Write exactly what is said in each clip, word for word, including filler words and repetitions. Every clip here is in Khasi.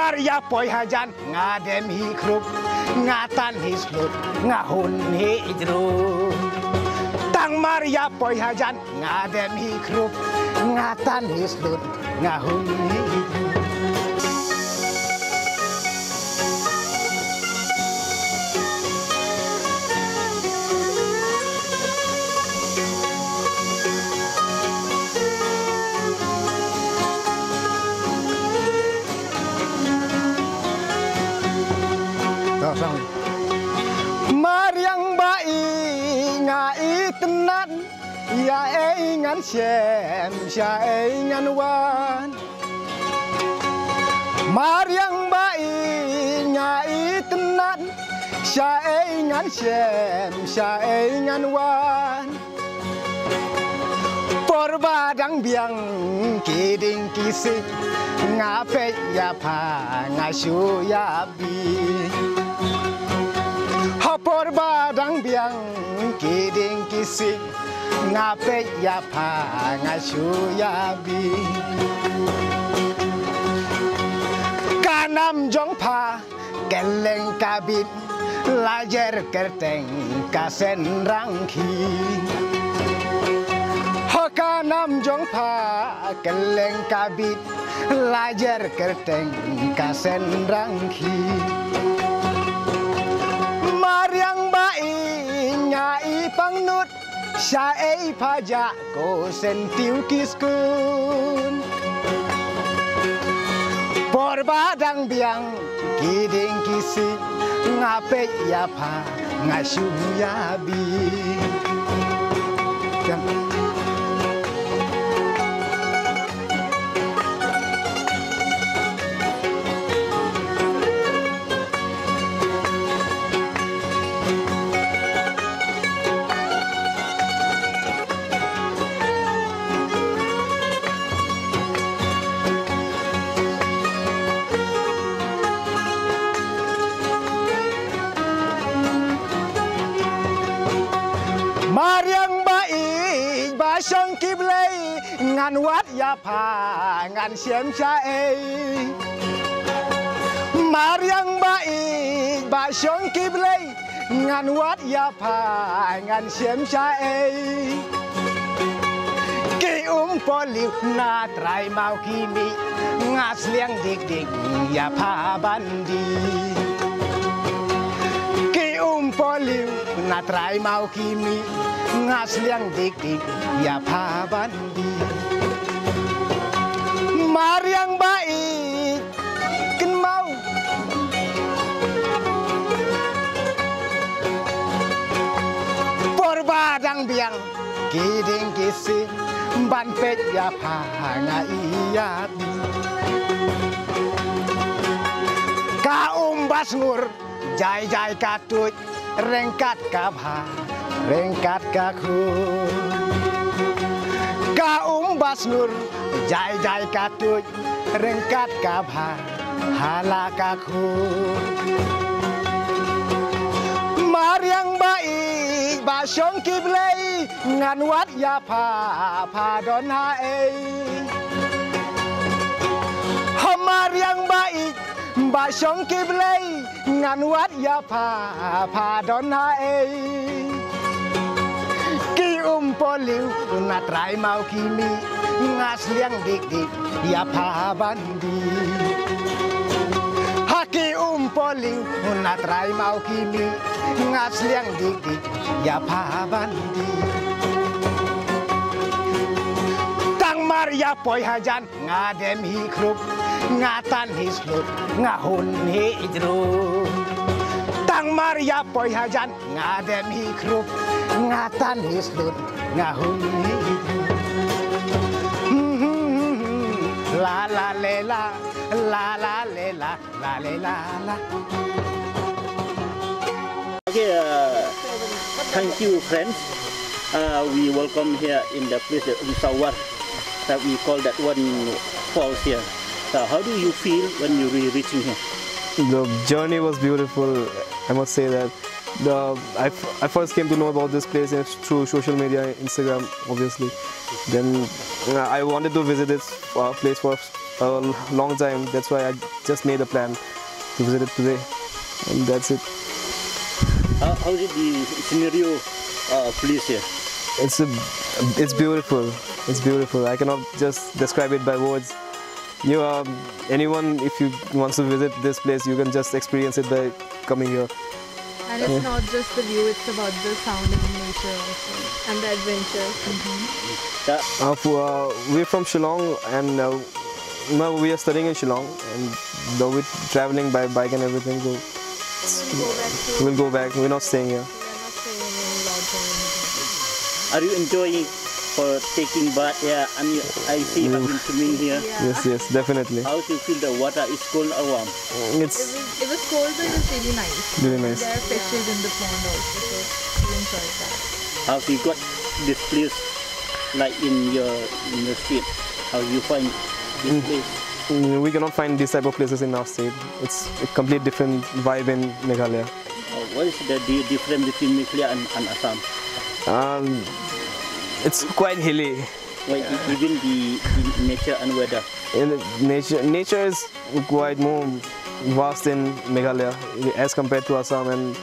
Mar ïa poi hajan nga dem hi khrup, nga tan hi slut, nga hun hi ijru. Tang mar ïa poi hajan nga dem hi khrup, nga tan hi slut, nga hun hi ijru. Mariang ba i nga i tenan, ïa ei ngan shem, sha ei ngan wan. Mariang ba i nga i tenan, sha ei ngan shem, sha ei ngan wan. Por ba dang biang ki ding ki sih, nga peit ïa pha nga shu ïa bi. Ha por ba dang biang ki ding ki sih, nga peit ïa pha nga shu ïa bi. Ka nam jong pha kylleng ka bit, la jer kyrteng ka seng rangki. Ho ka nam jong pha kylleng ka bit, la jer kyrteng ka seng rangki. Mariang ba i nga i pangnud, sha ei pha jah ko seng tiew ki skun. Por ba dang biang ki ding ki sih, nga peit ïa pha nga shu ïa bi. Mariang ba i ba shong ki blei, ngan wad ïa pha ngan shem sha ei. Mariang ba i ba shong ki blei, ngan wad ïa pha ngan shem sha ei. Ki um poliw na trai mau ki mi, nga sliang dik dik ïa pha ban di. Ki um poliw na trai mau ki mi, nga sliang dik dik ïa pha ban di. Mariang ba i kynmaw. Por ba dang biang ki ding ki sih, ban peit ïa pha nga ïa bi. Ka um ba sngur, jai jai ka tuid, ryngkat ka bha, ryngkat ka khun. Ka um ba sngur, jai jai ka tuid, ryngkat ka bha, ha la ka khun. Mariang ba i ba shong ki blei, ngan wad ïa pha, pha don ha ei. Ha Mariang ba i ba shong ki blei, ngan wad ïa pha, pha don ha ei. Ki um poliw na trai mau ki mi, nga sliang dik dik ïa pha ban di. Ha ki um poliw na trai mau ki mi, nga sliang dik dik ïa pha ban di. Tang mar ïa poi hajan nga dem hi khrup, nga tan hi slut, nga hun hi ijru. Tang mar ïa poi hajan nga dem hi khrup, nga tan hi slut, nga hun hi ijru. La la le la, la la le la, la le la la. Okay, uh, thank you, friends. Uh, we welcome here in the place that Umsawar, that we call that one falls here. So how do you feel when you re- reaching here? The journey was beautiful, I must say that. The, I, f- I first came to know about this place in, through social media, Instagram, obviously. Then uh, I wanted to visit this uh, place for a long time. That's why I just made a plan to visit it today, and that's it. How, how is it the scenario uh, place here? It's a, it's beautiful. It's beautiful. I cannot just describe it by words. You are anyone if you wants to visit this place, you can just experience it by coming here. And it's not just the view, it's about the sound and the nature also. And the adventure. Ta- Uh, for, uh, we're from Shillong and uh, no, we are studying in Shillong and though we're traveling by bike and everything, so We'll go back to we'll go back. We're not staying here. We're not staying in any lodge or anything. Are you enjoying for taking bath here? And you, I see you have been swimming here. Yeah. Yes, yes, definitely. How do you feel the water is cold or warm? It It's was, it was cold, but it was really nice. Really nice. There are fishes in the pond also, so we enjoyed that. How you got this place like in your in your state? How you find this place? Mm, we cannot find this type of places in our state. It's a complete different vibe in Meghalaya. Uh, what is the di- difference between Meghalaya and, and Assam? Um, it's quite hilly. Well, e- even the, the nature and weather. In nature, nature is quite more vast in Meghalaya as compared to Assam, and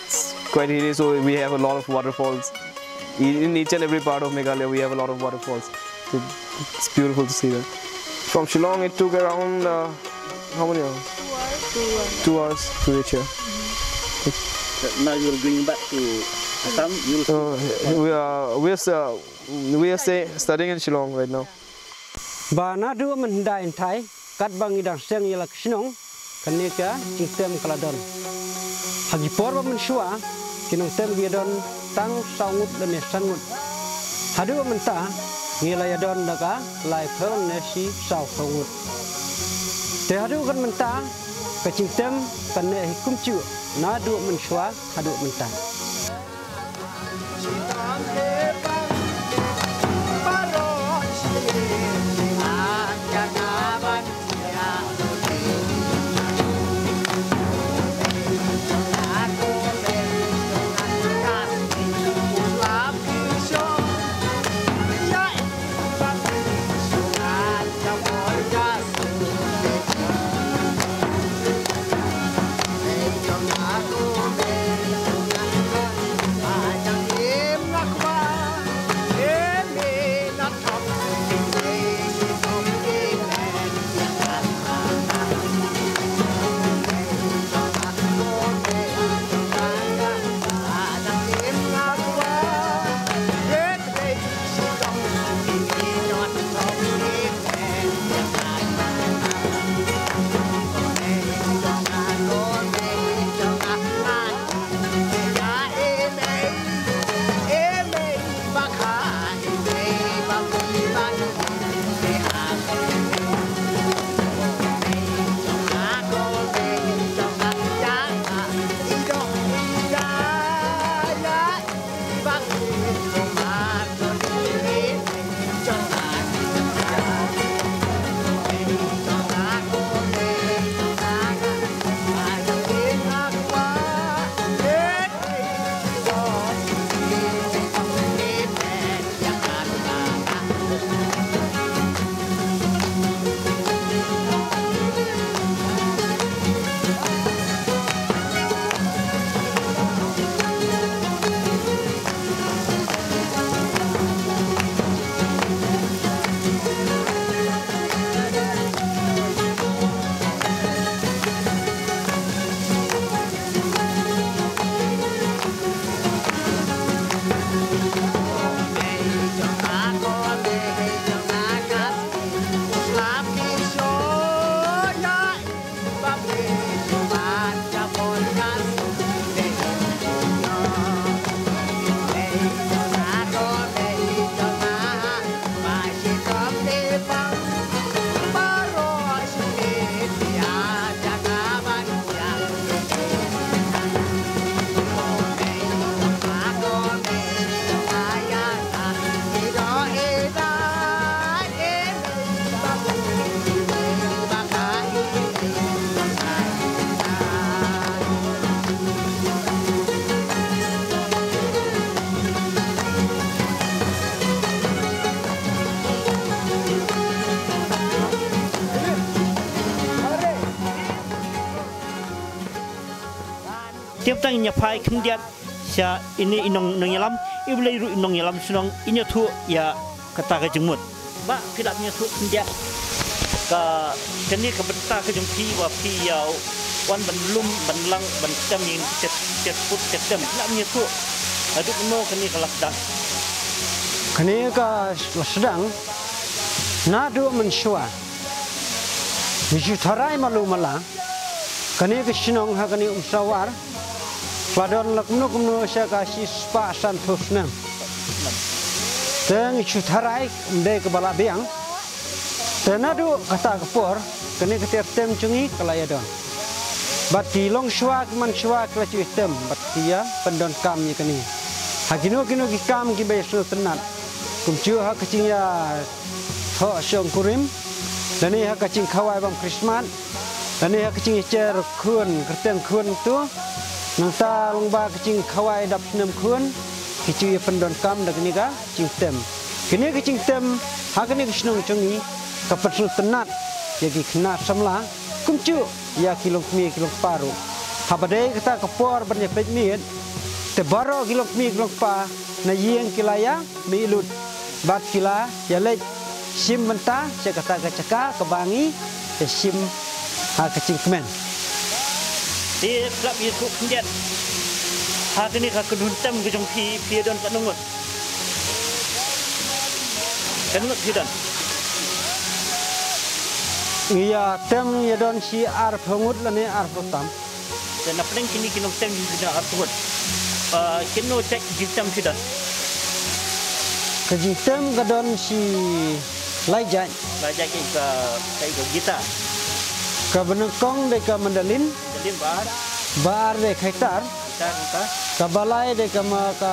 it's quite hilly. So we have a lot of waterfalls. In in each and every part of Meghalaya, we have a lot of waterfalls. So it's beautiful to see that. From Shillong, it took around uh, how many hours? Two hours to reach here. So now you're going back to Assam. You'll Uh, we are we are uh, we are stay, studying in Shillong right now. Ba naduh mynhyndai hynthai katba ngi dang seng ïa la ka shnong, kane ka jingtem ka la don. Ha ki por ba mynshuwa ki nongtem ki ïadon tang saw ngut lane san ngut. Haduh mynta ngi la ïadon da ka laiphew ne shi sawphew ngut. Te haduh kan mynta ka jingtem kan neh hi kumjuh naduh mynshuwa haduh mynta. Ïa tang ïa phai khyndiat sha ine i nong, nongïalam, i Blei ruh i nongïalam shnong, i ïathuh ïa kata ka jingmut. Ba phi lah ïathuh khyndiat ka, kane ka bynta ka jong phi ba phi ïa wan ban lum, ban lang, ban tem ïing, tem, tem put, tem, tem. Lah ïathuh haduh kumno kane ka la sdang. Kane ka la sdang naduh mynshuwa. Ngi shu tharai malu mala. Kane ka shnong ha kane Umsawar ka la don la kumno kumno sha ka shispah sanphew snem. Te ngi shu tharai ym dei kaba la biang. Te naduh kata ka por kane ka ter tem jong ngi ka la ïa don. Bad ki longshuwa ki manshuwa ki la shu ïa tem bad ki ïa pyndonkam ïa kane ha kino kino ki kam kiba sngewtynnat. Kumjuh ha ka jingïa thoh shongkurim, lane ha ka jingkhawai bam Krismas, lane ha ka jingïajer khun, kyrteng khun tu. Nangta lyngba ka jingkhawai dap snem khun, ki ju ïa pyndonkam da kane ka jingtem. Kane ka jingtem ha kane ka shnong jong ngi ka pynsngewtynnat ïa ki khynnah samla, kumjuh ïa ki longkmie ki longkpa ruh. Haba dei kata ka por ban ïa peit miet, te baroh ki longkmie ki longkpa na ïing ki la ïa mih lut bad ki la ïa leit shim bynta sha kata ka jaka kaba ngi ïa shim ha ka jingkmen. Te phi lah ïathuh khyndiat ha kane ka kynhun tem ka jong phi, phi ïa don katno ngut? Katno ngut phi don? Ngi ïa tem ïa don shi arphew ngut lane arphew tam. Te na pdeng kine ki nongtem jingtem arphew ngut, ah, kino jait jingtem phi don? Ka jingtem ka don shi lai jait. Lai jait, ka, ka, ka guitar. Kaba nyngkong dei ka mandolin. Mandolin, ba ar? Ba ar dei ka hitar. Hitar, nangta? Kaba lai dei ka ma-, ka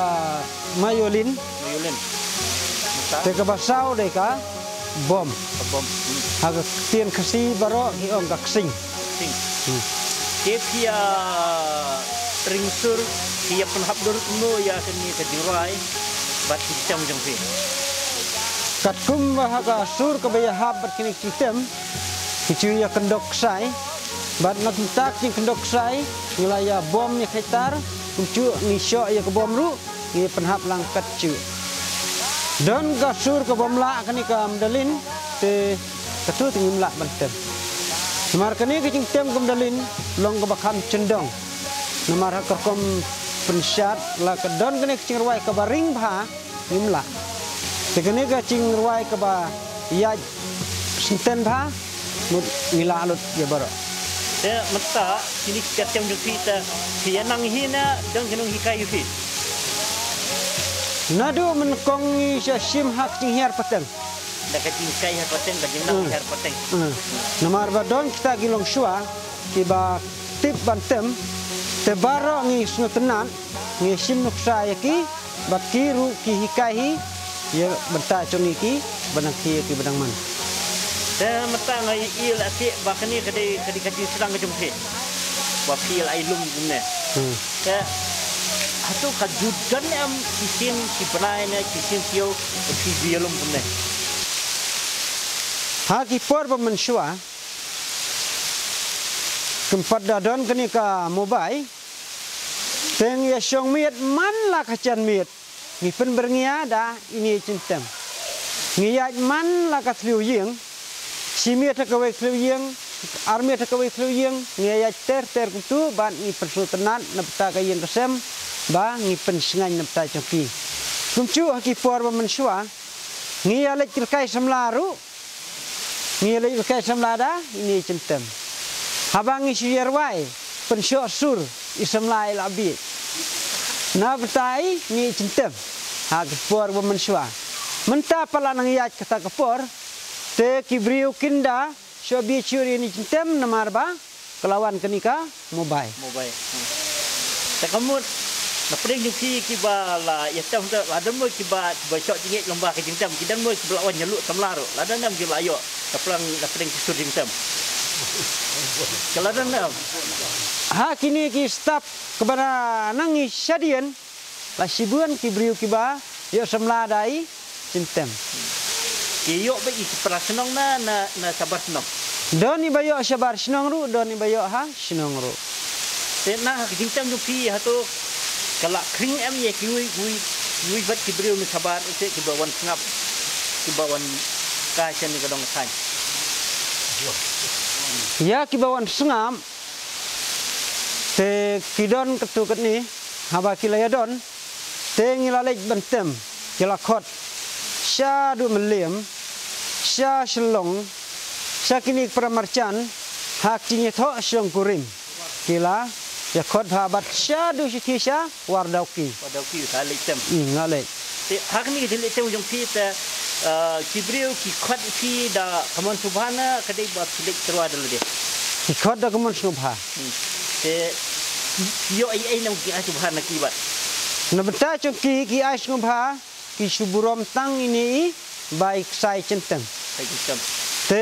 violin. Violin. Nangta? Te kaba saw dei ka bom. Ka bom. Hmm. Ha ka ktien Khasi baroh ki ong ka ksing. Ksing. Hmm. Te phi ïa ring sur, phi ïa pynhap dur kumno ïa kane ka jingrwai bad ki jingtem jong phi? Katkum ba ha ka sur kaba ïahap bad kine ki jingtem, ki ju ïa kyndok ksai, bad na kumta ka jingkyndok ksai ngi la ïa bom ïa ka hitar, kumjuh ngi shoh ïa ka bom ruh, ngi pynhap lang katjuh. Don ka sur kaba ym lah kane ka mandolin, te katto te ngim lah ban tem. Namar kane ka jingtem ka mandolin long kaba kham jyndong. Namar ha ka rukom pynshad la ka don kane ka jingrwai kaba ring bha, ngim lah. Te kane ka jingrwai kaba ïaid synten bha, mut ngi lah lut ïa baroh. Te mynta kine ki jingtem jong phi te phi ïa nang hi ne don ki nonghikai ïa phi? Naduh mynnyngkong ngi sa shim ha ka jinghiar pateng. Da ka jinghikai hiar pateng, ka jingnang Hmm. hiar pateng. Hmm. Namar ba don kita ki longshuwa kiba tip ban tem, te baroh ngi sngewtynnat, ngi shim nuksa ïa ki, bad ki ruh ki hikai hi ïa bynta jong ngi kiba dang ki, ïa kiba dang man. Te mynta nga ïohi la ki ba kane ka dei, ka dei ka jingsdang ka jong phi ba phi la ai lum kumne. Hmm. Te hato ka ju don em shisien shi bnai ne shisien taïew ba phi ju ïalum kumne? Ha ki por ba mynshuwa, kum pat da don kane ka mobile, te ngi ïa shong miet man la ka jan miet. Ngi pynbyrngia da ine i jingtem. Ngi ïaid man la ka thliew ïing. Shi miet ha kawei ka thliew ïing, ar miet ha kawei ka thliew ïing, ngi ïaid ter ter kumtu bad ngi pynsngewtynnat na bynta ka ïing ka sem, ba ngi pynshngaiñ na bynta jong ki. Kumjuh ha ki por ba mynshuwa, ngi ïa leit kyrkai samla ruh, ngi ïa leit kyrkai samla da ine i jingtem. Haba ngi shu ïa rwai, pynshoh sur, i samla i la bieit. Na bynta ine i jingtem ha ki por ba mynshuwa. Mynta pat la nang ïaid kata ka por, te ki briew kin da shoh bieit shuh ïa ine i jingtem namar ba ka la wan kane ka mobile. Mobile. Hmm. Te ka mut na pdeng jong phi kiba la ïa tem te la don mo kiba, kiba shoh jingïeit lyngba ka jingtem, ki don mo kiba la wan ïalum samla ruh, la don em ki la ïoh na pdeng, na pdeng ki sur jingtem? Ka la don em? Ha kine ki step kaba nang ïa shadien, la shibun ki briew kiba ïoh samla da i jingtem. Ki ïoh ba i para shnong na, na, na shabar shnong? Don iba ïoh shabar shnong ruh, don iba ïoh ha shnong ruh. Te na ka jingtem jong phi hato ka la khring em ïa kiwei kiwei kiwei bad ki briew mynsabar, ïa kiba wan sngap, kiba wan kai sha kane ka dong ka thaiñ? Ïa kiba wan sngap te ki don katto katne, haba ki la ïa don te ngi la leit ban tem, ki la khot sha Dumliem, sha Shillong, sha kine ki para marjan, ha ki jingïathoh shongkurim ki la ïa khot bha bad sha du shithi sha Wardawki. Wardawki, ha leit tem. Hmm, nga leit. Te ha kane ka jingleit tem jong phi te, eh, ki briew ki khot ïa phi da ka mon sngewbha ne ka dei ba phi leit tyrwa da lade? Ki khot da ka mon sngewbha. Hmm. Te phi ïoh ei ei na ki ai sngewbha na ki bad? Na bynta jong ki, ki ai sngewbha, ki shu burom tang ine i bai ksai jingtem. Ksai jingtem. Te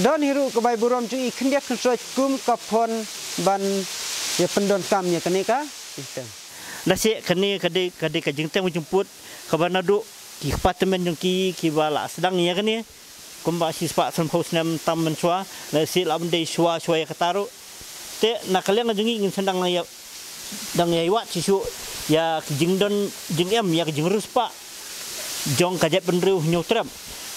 don hi ruh ka bai burom jong i khyndiat khynsoit kum ka phone ban ïa pyndonkam ïa kane ka jingtem. Lehse kane ka dei, ka dei ka jingtem ka jingput kaba naduh ki kpa tymmen jong ki kiba la sdang ïa kane kumba shispah sanphew snem tam mynshuwa, lehse lah ban dei shuwa shuwa ïa kata ruh. Te na ka liang jong ngi ngin sa dang ïa, dang ïa wad shisha ïa ka jingdon jingem, ïa ka jingriewspah jong ka jaitbynriew Hynñiewtrep,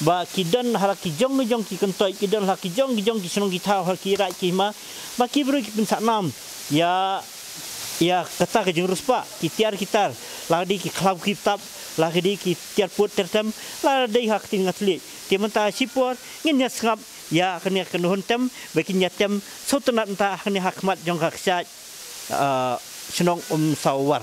ba ki don ha la ki jong ki jong ki kyntoit, ki don ha la ki jong ki jong ki shnong ki thaw, ha la ki raid ki hima, ba ki briew ki pynsah nam ïa, ïa kata ka jingriewspah, ki tiar ki tar, la dei ki khlaw ki btap, la dei ki tiar put tiar tem, la dei ha ka ktien nga thylliej. Te mynta shipor ngin ïa sngap ïa kane ka kynhun tem ba kin ïa tem sngewtynnat mynta ha kane ha khmat jong ka kshaid, ah, shnong Umsawar.